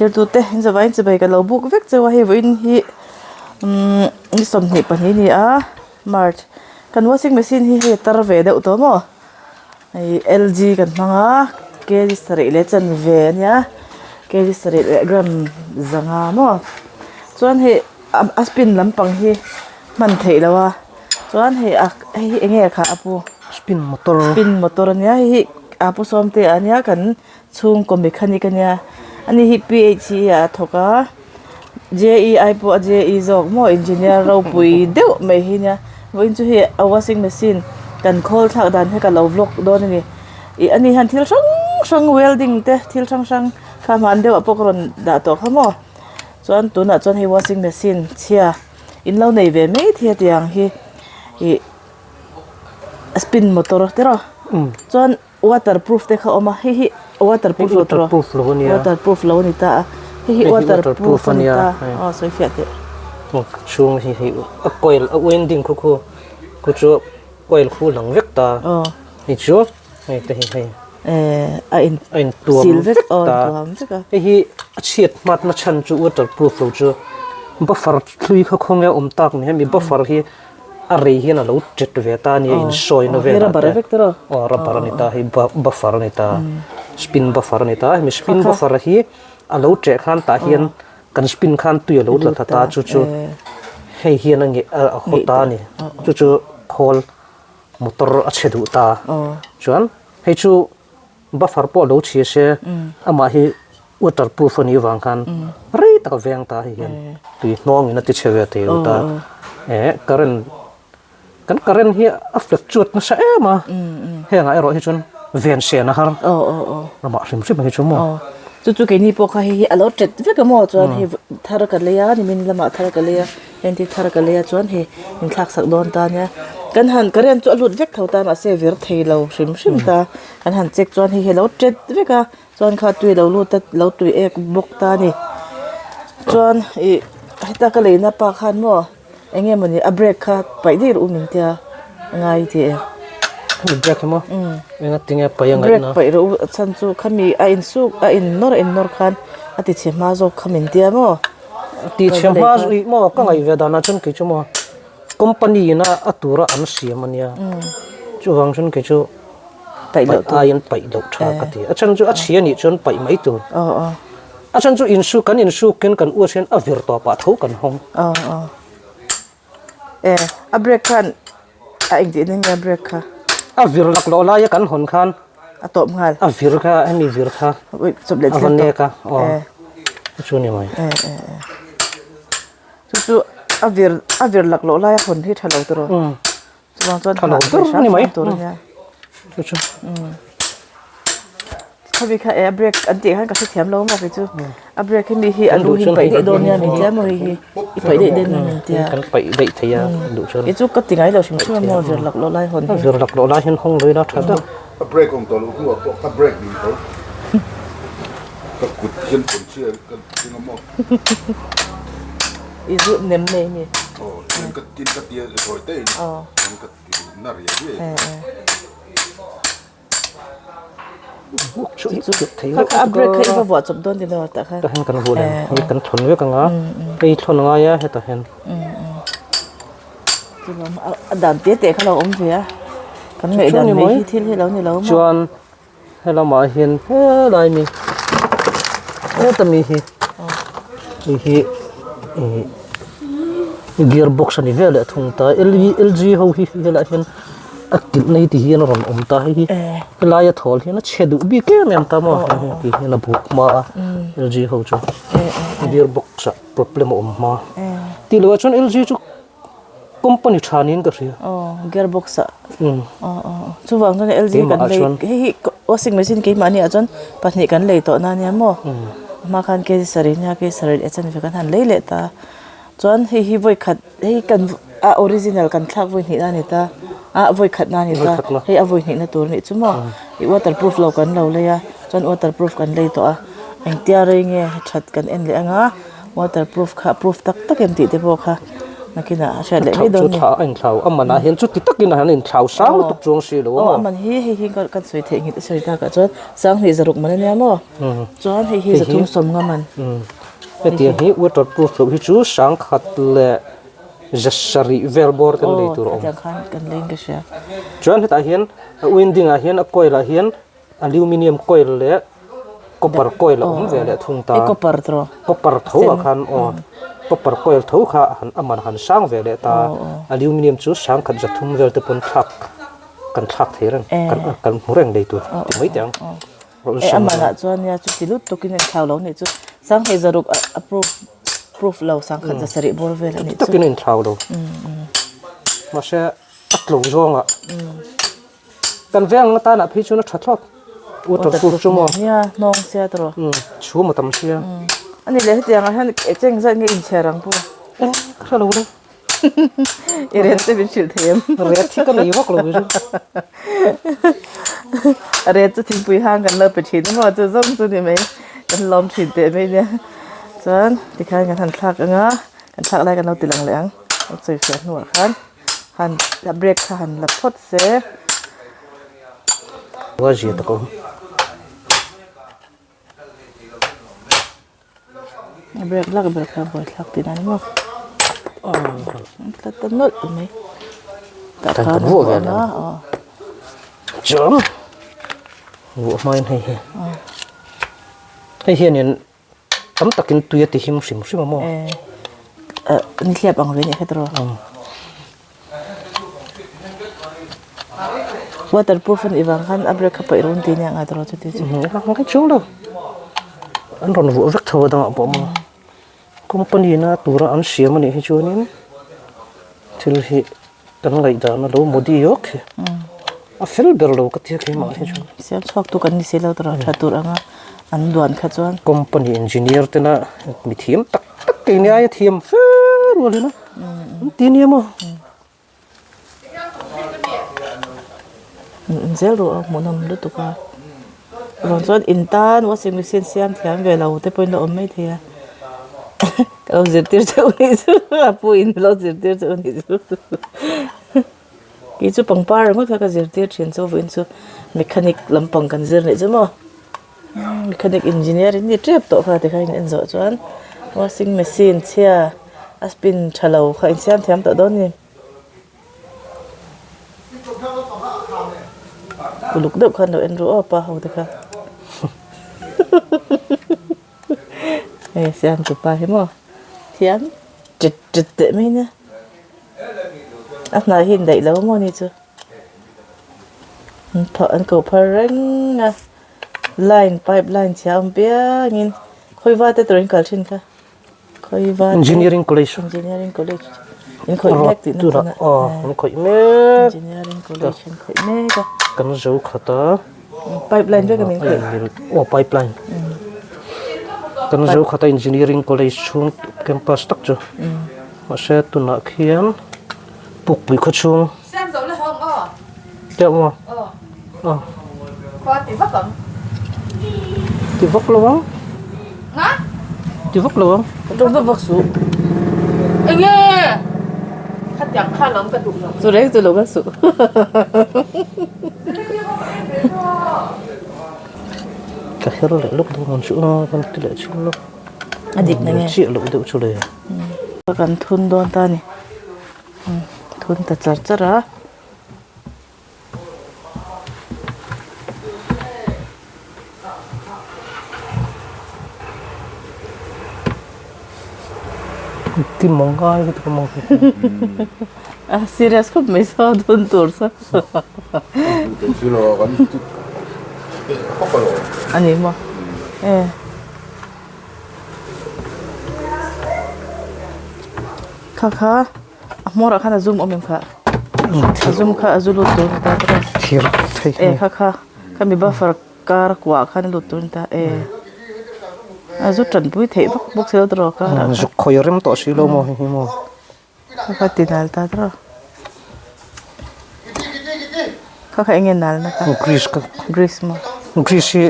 Thirtute in zavaiin chibai ka lo buk vek cheu a hei vawiin hi umm ni 22 a ni a march kan washing machine hi hei a tar ve deuh tawh maw hei L G kan hmang a kg sarih leh chanve a nia kg sarih leh gram zanga maw chuan hei a spin lampang hi hman theih loh a chuan hei a hei hi eng nge kha a pu spin motor spin motor a nia hei hi a pu sawmte a nia kan. Chhungkaw mechanic a nia ani hi P_H_E ah a thawk a J_E_I pawh a J_E zawk maw engineer ropui deuh mai hi nia vawiin chu hei a washing machine kan khawl thlak dan hi ka lo vlog dawn a ni ih ani hian thil hrang hrang welding te thil hrang hrang kha hman deuh ah pawh ka rawn dah tawh kha maw chuan tunah chuan hei washing machine chhia in lo nei ve mai thei a tiang hi ih spin motor te rawh chuan. Waterproof te kha a awm a, hei hi waterproof lo tawh waterproof lo a ni ta a, hei hi waterproof a ni ta aw sawi fiah teh. Chhung hi hei a coil a winding khu khu khu chu coil khu lang vek ta hei chu hei te hi hei a in a in tuam vek ta hei hi a chhiat hmat na chhan chu waterproof lo chu buffer hlui kha khawnge a awm tak ni hemi buffer hi. A rei hian a lo tet ve ta a nia insawina velah te aw rubber a ni ta hei buffer a ni ta spin buffer a ni ta hemi spin buffer hi a lo ṭeh khan tah hian kan spin khan tui a lo tla thla ta chu chu hei hian a ngeh a haw ta a ni chu chu khawl motor a chhe duh ta chuan hei chu buffer pawh a lo chhia se amah hi. Waterproof a nih vang khan rei tak a veng ta hei hian tui hnawngin a ti chhe ve thei lo ta eh current kan current hi a fluctuate nasa em a hengah erawh hi chuan ven sen a har amah hrim hrim hi chu maw chu chu keini pawh kha hei hi a lo tet vek a maw chuan hei thar ka lei a nimin lamah thar ka lei a engti thar ka lei a chuan hei min thlak sak dawn ta nia kan han current chu a lut vek tho ta mahse vir thei lo hrim hrim ta kan han check chuan hei hi a lo tet vek a. Chuan kha tui lo lut a lo tui ek bawk ta a ni chuan ih heta ka leina pa khan maw eng nge mawni a brake kha paih daih rawh u min tia a ngai tih e. Hemi brake hi maw eng a tinge paih a ngaihna. Brake paih rawh u a chhan chu khami a insuk a innawr a innawr khan a ti chhe hma zawk kha min tia maw. A ti chhe hma zawk ih maw ka ngaih ve danah chuan kei chu maw company in a tura an siam a nia chuvang chuan kei chu. Paih loh tur. Aiin paih loh tha ka ti. A chhan chu a chhia nih chuan paih mai tur. A chhan chu insu kan insuk hian kan uas hian a vir tawpah tho kan hawng. E a brake khan a engtihna nge a brake kha? A vir lak loh laia kan hawn khan a tawp nghal. A vir kha hemi vir kha a va nek a. Chu ni mai. Chu chu a vir a vir lak loh laia hawn hi tha lo tiraw? Chuvang chuan Tha lo ber a ni mai. Tur a nia. Chu chu. Khami kha e a break an tih khan ka hrethiam lo maw kei chu. A break hi mi hi a lu hi paih daih dawn nia min tia maw hei hi. I paih daih dawn nia min tia. Kan paih daih thei a duh chuan. I chu ka ti ngai lo hrim hrim a maw vir lak loh lai hawn hi. Vir lak loh lai hian hawng lui la tha deuh. A break awm tawh loh hnuah pawh ka break ding tho. Ka kut hian pawn chhia ka ding a maw. I zu nem nei mi. Aw tin ka tin ka tia zawi te in tin ka ti na riai riai. Buk chu i chuk thei Kha kha a break kha i va vuah chawp dawn ti lo tah khan. Tah hian kan vuah leh hei kan thawn vek anga hei thawn ngai a hetah hian. Chuan a dan te te kha lo awm ve a. Kan ngaihdan mai hi thil hi lo ni lo maw. Chuan Helamah hian helai mi heta mi hi hei hi ih gear box a ni vel leh thung ta L G ho hi velah hian a kilh na hi ti hian a rawn awm ta hei hi helaia thawl hian a chhe duh bik em em ta maw ti hian a buk hma a L G ho chu gear box ah problem a awm hma tih loh ah chuan L G chu. Company tha niin ka hria. Aw gearbox ah. Aw aw chuvang chuan LG kan lei hei hi washing machine keimahni ah chuan pahnih kan lei tawh na ania maw. Hma khan kg sarih nia kg sarih leh chanve kan han lei leh ta. Chuan hei hi vawi khat hei kan a original kan thlak vawi hnih na a ni ta a vawi khat na a ni ta hei a vawi hnih na tur a nih chu maw. Ih waterproof lo kan lo lei a chuan waterproof kan lei tawh a engtia rei nge that kan en leh anga. Waterproof kha proof tak tak em tih te pawh kha Nakinah a hriat leh mai dawn ni. A inthlau a manah hian chuti takin an inthlau sang lutuk chuang si lo a maw? A man hi hei hi kan sawi theih nghet a sawi takah chuan sanghnih zaruk man a nia maw? Chuan hei hi zathum sawm nga man. Hetiang hi waterproof loh hi chu sangkhat leh zasarih vel bawr kan lei tur a awm. Hetiang khan kan leiin ka hria. Chuan hetah hian a winding ah hian a coil ah hian Aluminium coil leh copper coil a awm ve leh thung ta. Copper tawh. Copper tho ah khan aw copper coil tho kha han a man han sang ve leh ta. Aluminium chu sang khat za thum vel te pawn thlak kan thlak thei reng kan kan hmu reng lei tur ti mai teh ang. E a manah chuan nia chuti lut tukin an thlau lo nih chu sang hnih zaruk a proof proof lo sang khat za sarih bawr vel a nih chu. Chuti takin a inthlau lo. Mahse a tlo zawngah. Kan veng atana phei chuan a tha thlawt. Waterproof chu maw? Nia, hnawng sia tawh. Umm, chhum a tam sia. Ani leh hetiang ah hian cheng zat nge inchhiar ang pawh? Eng ka hre lo le. I ret te min hrilh thei em? Ret hi ka nei vak lo chu. A ret chu thingpui hang kan lo pe thin a maw chu zawng chu ni mai. Kan lawm thin teh mai nia. Chuan tikhian kan han thlak ang a, kan thlak lai kan lo ti lang leh ang. Kan sawi fiah hnuah khan. Han a break kha han la phawt se. Ua zia tak awm. A break lak ber kha buai thlak tih na ni maw. Tlat ta nawlh mai. Tah khan vuah ve la. Chuan vuah hmain hei hi. Hei hianin Tam takin tui a ti him hrim hrim a maw? Eh, ni hliap ang ve nih kha tiraw? Waterproof an ivang khan a brake kha paih rawn ti nia ngai tiraw chuti chu. Ngai chuang lo. An rawn vuah vek tho a dangah pawh maw? Company na tura an siam a nih hi chuanin thil hi Kan ngaihdan a lo Modi awk hi a fel ber lo ka tia keimah hi chuan. Siam chhuak tu kan ni si lo tawh tha tur anga an duan kha chuan. Company engineer tena mi thiam tak tak keini aia thiam fer rual ila an ti nia maw. Zel ruh a hmuhnawm lutuk a. Vang chuan in tan washing machine siam thiam ve lo te pawhin a awm mai thei a. Ka lo zirtir che u nih chu a pu in lo zirtir che u nih chu. Kei chu pangpar ringawt kha ka zirtir thin chu vawiin chu mechanic lampang kan zir nih chu maw. Mechanic engineer in ni tep tawh kha tikhan in en zawh chuan washing machine chhia a spin tha lo kha in siam thiam tawh dawn a ni. Uluk deuh khan lo en ru aw pa ho te kha hei siam tu pa hi maw thiam tit tit teh mai nia a hnai hi indaih lo maw ni chu an phah an ko phar reng a line pipe line chhia awm piangin khawiva te tur in kal thin kha. Engineering College Engineering College in khawih mek tihna tunah aw an khawih mek Engineering College an khawih mek a kan zo khat a pipeline vek a min khawih aw pipeline kan zo khat a Engineering College chhung campus tak chu mahse tunah khian pukpui khaw chhung Teuh maw? Aw. Khua ti vak ang. Ti vak lo ang. Nga? Ti vak lo ang. Ka tum vak vak suh. Enge? Khatiang kha lam ka duh lo. Chu reng chu lo ka suh. Ka her leh lawk dawn ang chu a, kan ti leh chhin lawk. A dik na nge? Chiah loh deuh chu le. Kan thun dawn ta ni. Thun ta char char a. Ti mawng ngai ka ti ka mawng A serious khawp mai saw dawn tur saw. A ni maw? E. Kha kha. A hmawrah khan a zum awm em kha? A zum kha a zu lut tur a ni ta tawh a. Thir thei E kha kha khami buffer kar kuah khan a lut tur a ni ta e. A zu tanpui theih vak bawk si lo tawh kar ah khan. Zuk khawi rem tawh si lo maw hei hi maw. Kha kha ti nal ta tawh. Kha kha enge nal na kha? Greece kha. Greece maw? Greece hi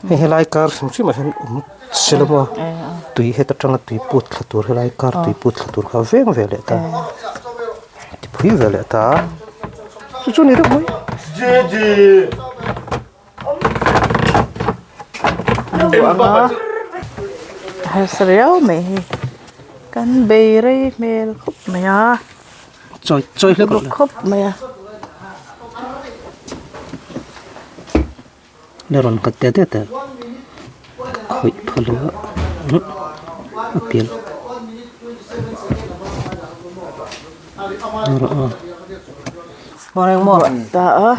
hei helai kar hrim hrim ah hian awm. sela maw tui heta tanga tui put thla tur helai kar tui put thla tur kha veng ve leh ta ti phui ve leh ta chu chu ni deuh mai. Harsa riau mai hi kan bei rei hmel khawp mai a. Chawi chawi hlek rawh le. Khawp mai a. Le rawn khat te te te khawih pha lo a a pian rawh a. Hmareng maw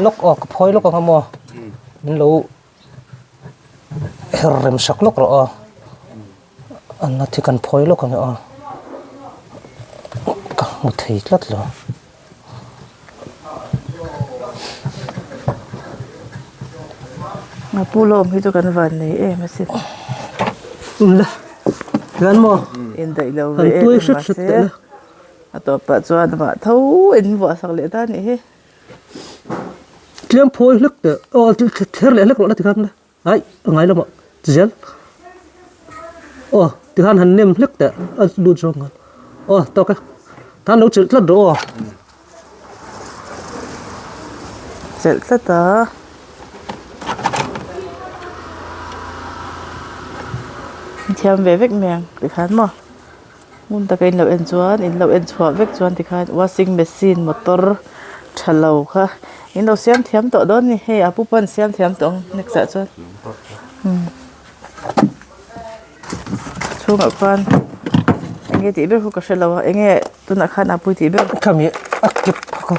lawk aw ka phawi lawk ang a maw min lo her rem sak lawk rawh aw an la thi kan phawi lawk ang e aw ka hmu thei tlat lo. A pu lawm hi chu kan van nei em asin. La hian maw indaih lo ve em em mahse a tawpah chuan amah tho in vuah sak leh ta a nih hi. Tlem phawi hlek teh aw thler leh hlek rawh la tikhan la ai a ngai lamah zel aw tikhan han nem hlek teh a lut zawng khan aw tawk e tan lo chelh tlat rawh aw. Chelh tlat a. Thiam ve vek mai ang tikhan maw. Ngun taka in lo en chuan in lo en chhuah vek chuan tikhan washing machine motor tha lo kha in lo siam thiam tawh dawn a ni hei a pu pawn siam thiam tawh ang next ah chuan umm chhungah khuan eng nge tih ber khu ka hre lo a eng nge tunah khan a pui tih ber khami a kip kha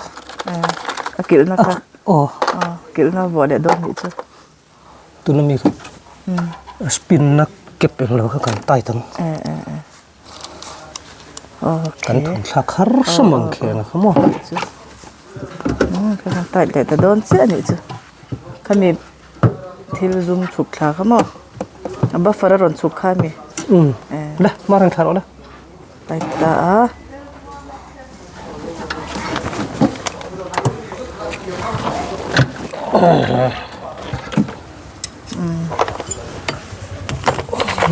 a kilhna kha aw kilhna vuah leh dawn nih chu. Tuna mi kha a spin na kep eng lo kha kan tight ang. Kan thun thlak har sam ang kheng a kha maw. Ka han tight leh ta dawn chiah a nih chu. Khami thil zum chhuk thla kha maw. A buffer a rawn chhuk kha a mi. La hma reng thla rawh la. Tight ta a.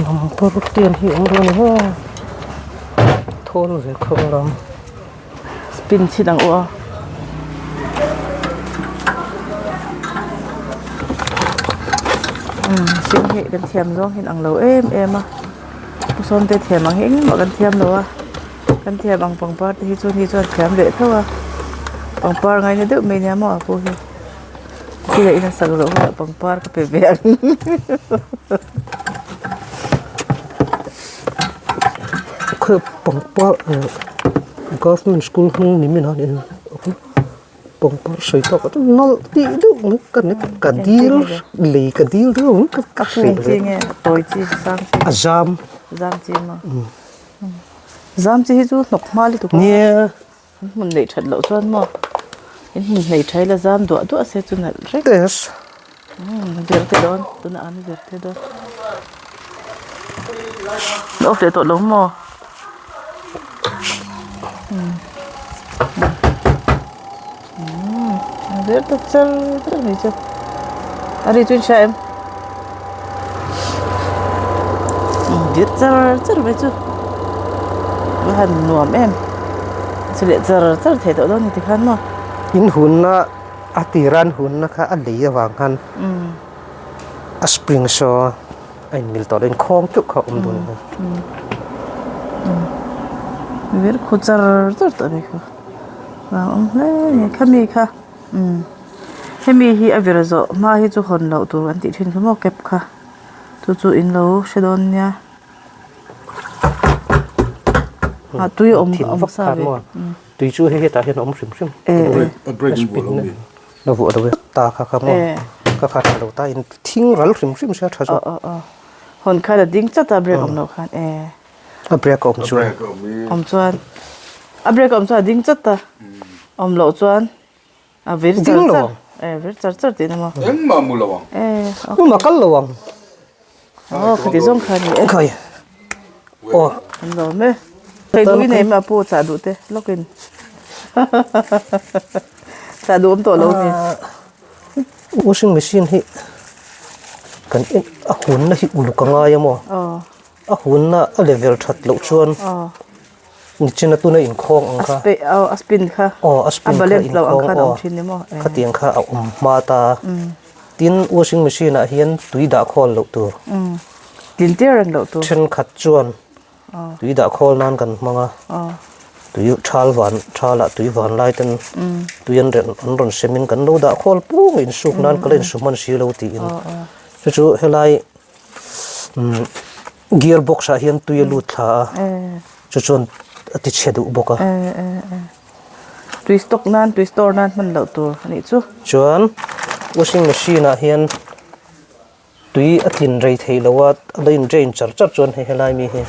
Number ten hi awm dawn a thawn ve khawp lam spin chhin ang u a mihring hi kan thiam zawng hian ang lo em em a pu sawmte thiam ang hi engmah kan thiam lo a. Kan thiam ang pangpar te hi chu ni chuan thiam leh tho a pangpar ngaina deuh mai nia maw a pu hi thil a in a sak zawh hunah pangpar ka pe ve ang khawi pangpar government school hnung ni min a pangpar sawi tawk a nalh tih deuh mai ka ni ka dil lei ka dil deuh mai ka a kung chi nge tawi chi sang chi a zam zam chi maw. Zam chi hi chu hnawk hma lutuk a. Nia. An hmun neih that loh chuan maw in hmun nei tha ila zam duah duah se chu nalh reng. Yes. Umm vir te dawn tunah an vir te dawn. Off leh tawh lo maw. Umm umm a vir ta char char mai chu. A ri chu in hria em? Vir char char mai chu a han nuam em chu leh char char thei tawh dawn ni tikhan maw. In hunna a tira an hunna kha a lei avang khan a spring saw a inmil tawh lo inkhawng teuh kha a awm dawn a ni. Vir khu char char tawh mai kha a awm hle a ni khami kha. Umm hemi hi a vir zawh hma hi chu hawn loh tur an tih thin kha maw cap kha chu chu in lo hre dawn nia ah tui a awm awm sa ve tui chu hei hetah hian a awm hrim hrim la vuah lo e ta kha kha maw kha kha tha lo ta in thing ral hrim hrim sia tha zawk hawn khan a ding chat a brake awm loh khan e. A brake a awm chuan. Awm chuan. A brake a awm chuan a ding chat a. Awm loh chuan a vir char char. E vir char char tihna maw? Engmah mu lo ang. E. Engmah kal lo ang. Aw khati zawng kha ni e. Khai. Aw. An lawm e. Thei duh i nei mah pu chah duh te lawkin. Chah duh awm tawh lo ni. Washing machine hi. Kan en a hunna hi uluk a ngai a maw? A hunna a level that loh chuan nichina tuna inkhawng ang kha a spin kha aw a spin kha inkhawng aw khatiang kha a awm hma ta tin washing machine ah hian tui dah khawl loh tur tlin tir reng loh tur thenkhat chuan Tui dah khawl nan kan hmang a, tui thal van thalah tui van lai ten tui an rawn an rawn sem in kan lo dah khawl pung a insuk nan ka la insu hman si lo tiin chu chu helai umm gear box ah hian tui a lut thla a chu chuan a ti chhe duh bawk a. Tui stock nan tui store nan hman loh tur a nih chu. Chuan washing machine ah hian tui a tlin rei thei lo a, a lo in drain char char chuan hei helai mi hi.